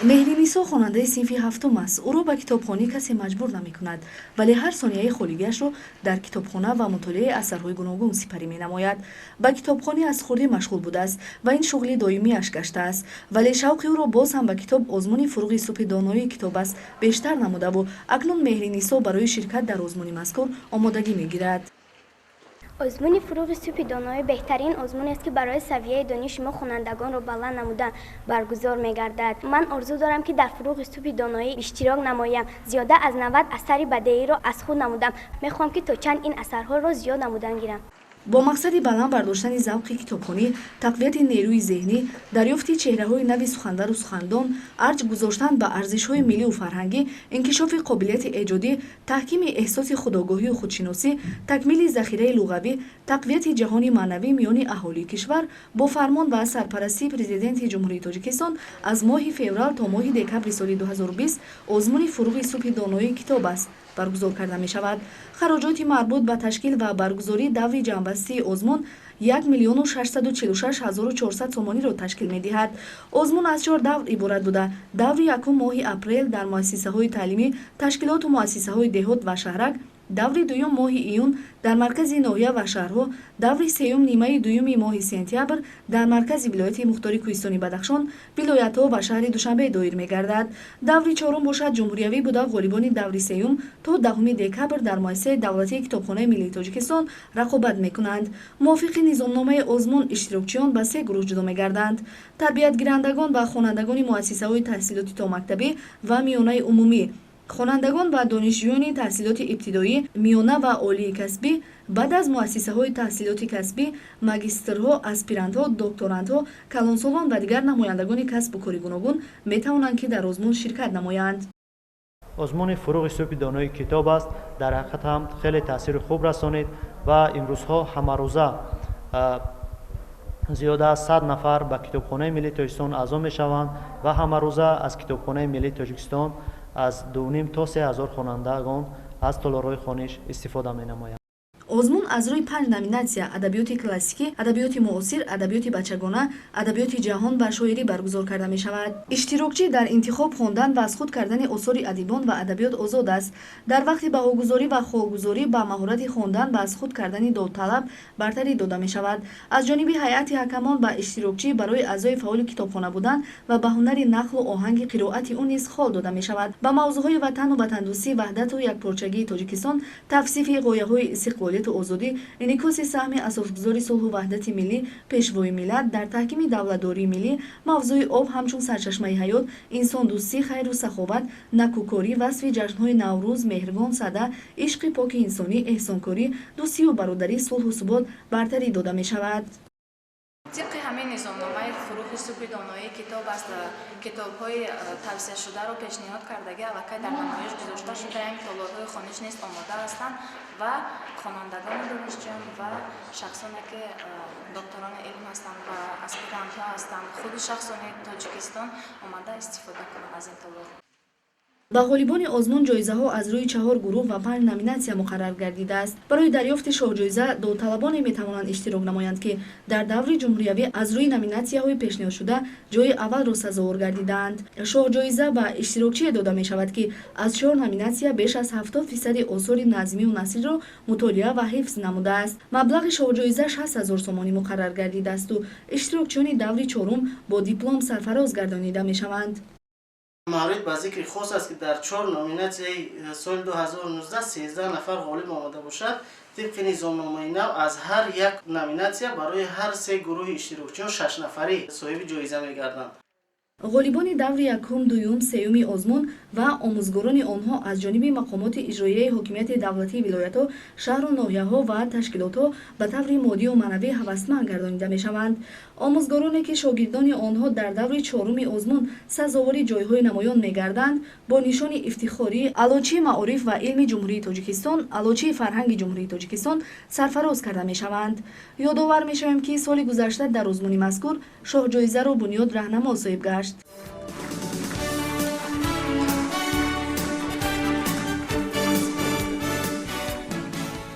Меҳринисо хонандаи синфи ҳафтум аст. Ӯро ба китобхонӣ касе маҷбур намекунад, вале ҳар сонияи холигиашро дар китобхона ва мутолиаи асарҳои гуногун сипарӣ менамояд. Ба китобхонӣ аз хурдӣ машғул будааст ва ин шуғли доимиаш гаштааст. Вале шавқи ӯро боз ҳам ба китоб озмуни «Фуруғи субҳи доноии китоб аст» бештар намудаву акнун Меҳринисо барои ширкат дар озмуни мазкур омодагӣ мегирад. Озмуни «Фуруғи субҳи доноӣ» беҳтарин озмунест, ки барои савияи дониши мо хонандагонро баланд намудан баргузор мегардад. Ман орзу дорам, ки дар «Фуруғи субҳи доноӣ» иштирок намоям. Зиёда аз 90 асари бадеиро аз худ намудам. Мехоҳам, ки то чанд ин асарҳоро зиёд намудан гирам. Бо мақсади баланд бардоштани завқи китобхонӣ, тақвияти нерӯи зеҳнӣ, дарёфти чеҳраҳои нави суханвару сухандон, арҷ гузоштан ба арзишҳои миллию фарҳангӣ, инкишофи қобилияти эҷодӣ, таҳкими эҳсоси худогоҳию худшиносӣ, такмили захираи луғавӣ, тақвияти ҷаҳони маънавӣ миёни аҳолии кишвар, бо фармон ва сарпарастии Президенти Ҷумҳурии Тоҷикистон аз моҳи феврал то моҳи декабри соли 2020 озмуни «Фуруғи субҳи доноии китоб аст» баргузор карда мешавад. Хароҷоти марбут ба ташкил ва баргузории даври ҷамъбастии озмун 1 646 400 сомониро ташкил медиҳад. Озмун аз чор давр иборат буда, даври якум моҳи апрел дар муассисаҳои таълимӣ, ташкилоту муассисаҳои деҳот ва шаҳрак, даври дуюм моҳи июн дар маркази ноҳия ва шаҳрҳо, даври сеюм нимаи дуюми моҳи сентябр дар маркази вилояти мухтори Кӯҳистони Бадахшон, вилоятҳо ва шаҳри Душанбе доир мегардад. Даври чорум бошад, ҷумҳуриявӣ буда, ғолибони даври сеюм то 10 декабр дар муассисаи давлатии Китобхонаи миллии Тоҷикистон рақобат мекунанд. Мувофиқи низомномаи озмун, иштирокчиён ба се гурӯҳ ҷудо мегарданд: тарбиятгирандагон ва хонандагони муассисаҳои таҳсилоти томактабӣ ва миёнаи умумӣ, хонандагон ва донишҷӯёни таҳсилоти ибтидоӣ, миёна ва олии касбӣ, баъд аз муассисаҳои таҳсилоти касбӣ, магистрҳо, аспирантҳо, докторантҳо, калонсолон ва дигар намояндагони касбу кори гуногун метавонанд, ки дар озмун ширкат намоянд. Озмуни «Фуруғи субҳи донои китоб аст» дар ҳақиқат ҳам хеле таъсири хуб расонид ва имрӯзҳо ҳамарӯза зиёда аз 100 нафар ба Китобхонаи миллии Тоҷикистон аъзо мешаванд ва ҳамарӯза аз Китобхонаи миллии Тоҷикистон аз 2,5 то 3 ҳазор хонандагон аз толорҳои хониш истифода менамоянд. Озмун аз рӯи панҷ номинатсия: адабиёти классикӣ, адабиёти муосир, адабиёти бачагона, адабиёти ҷаҳон ва шоирӣ баргузор карда мешавад. Иштирокчӣ дар интихоб, хондан ва аз худ кардани осори адибон ва адабиёт озод аст. Дар вақти баҳогузорӣ ва холгузорӣ ба маҳорати хондан ва аз худ кардани довталаб бартарӣ дода мешавад. Аз ҷониби ҳайати ҳакамон ба иштирокчӣ барои аъзои фаъоли китобхона будан ва ба ҳунари нақлу оҳанги қироати ӯ низ хол дода мешавад. Ба мавзӯъҳои ватану ватандӯстӣ, ваҳдату якпорчагии Тоҷикистон, тавсифи ғояҳои истиқлолияту озодӣ, инъикоси саҳми асосгузори сулҳу ваҳдати миллӣ, Пешвои миллат дар таҳкими давлатдории миллӣ, мавзӯи об ҳамчун сарчашмаи ҳаёт, инсондӯстӣ, хайру саховат, накӯкорӣ, васфи ҷашнҳои Наврӯз, Меҳргон, Сада, ишқи поки инсонӣ, эҳсонкорӣ, дӯстию бародарӣ, сулҳу субот бартарӣ дода мешавад. Тибқи ҳамин низомномаи «Фуруғи субҳи доноии китоб аст», китобҳои тавсияшударо пешниҳод кардагӣ аллакай дар намоиш гузошта шудаем. Толорҳои хониш низ омода ҳастанд ва хонандагони донишҷӯён ва шахсоне, ки докторони илм ҳастанд ва аспирантҳо ҳастанд, худи шахсони Тоҷикистон омада истифода кунанд аз ин толор. Ба ғолибони озмун ҷоизаҳо аз рӯи чаҳор гурӯҳ ва панҷ номинатсия муқаррар гардидааст. Барои дарёфти шоҳҷоиза довталабоне метавонанд иштирок намоянд, ки дар даври ҷумҳуриявӣ аз рӯи номинатсияҳои пешниҳодшуда ҷои аввалро сазовор гардидаанд. Шоҳҷоиза ба иштирокчие дода мешавад, ки аз чор номинатсия беш аз 70 фисади осори назмию насриро мутолиа ва ҳифз намудааст. Маблағи шоҳҷоиза 60 000 сомонӣ муқаррар гардидаасту иштирокчиёни даври чорум бо диплом сарфароз гардонида мешаванд. Маврид ба зикри хос аст, ки дар чор номинатсияи соли 2019 13 нафар ғолиб омада бошад. Тибқи низомномаи нав, аз ҳар як номинатсия барои ҳар се гурӯҳи иштирокчиён шашнафарӣ соҳиби ҷоиза мегарданд. Ғолибони даври якум, дуюм, сеюми озмун ва омӯзгорони онҳо аз ҷониби мақомоти иҷроияи ҳокимияти давлатии вилоятҳо, шаҳру ноҳияҳо ва ташкилотҳо ба таври моддию маънавӣ ҳавасманд гардонида мешаванд. Омӯзгороне, ки шогирдони онҳо дар даври чоруми озмун сазовори ҷойҳои намоён мегарданд, бо нишони ифтихории Аълочии маориф ва илми Ҷумҳурии Тоҷикистон, Аълочии фарҳанги Ҷумҳурии Тоҷикистон сарфароз карда мешаванд. Ёдовар мешавем, ки соли гузашта дар озмуни мазкур шоҳҷоизаро Бунёд Раҳнамо соҳиб гашт.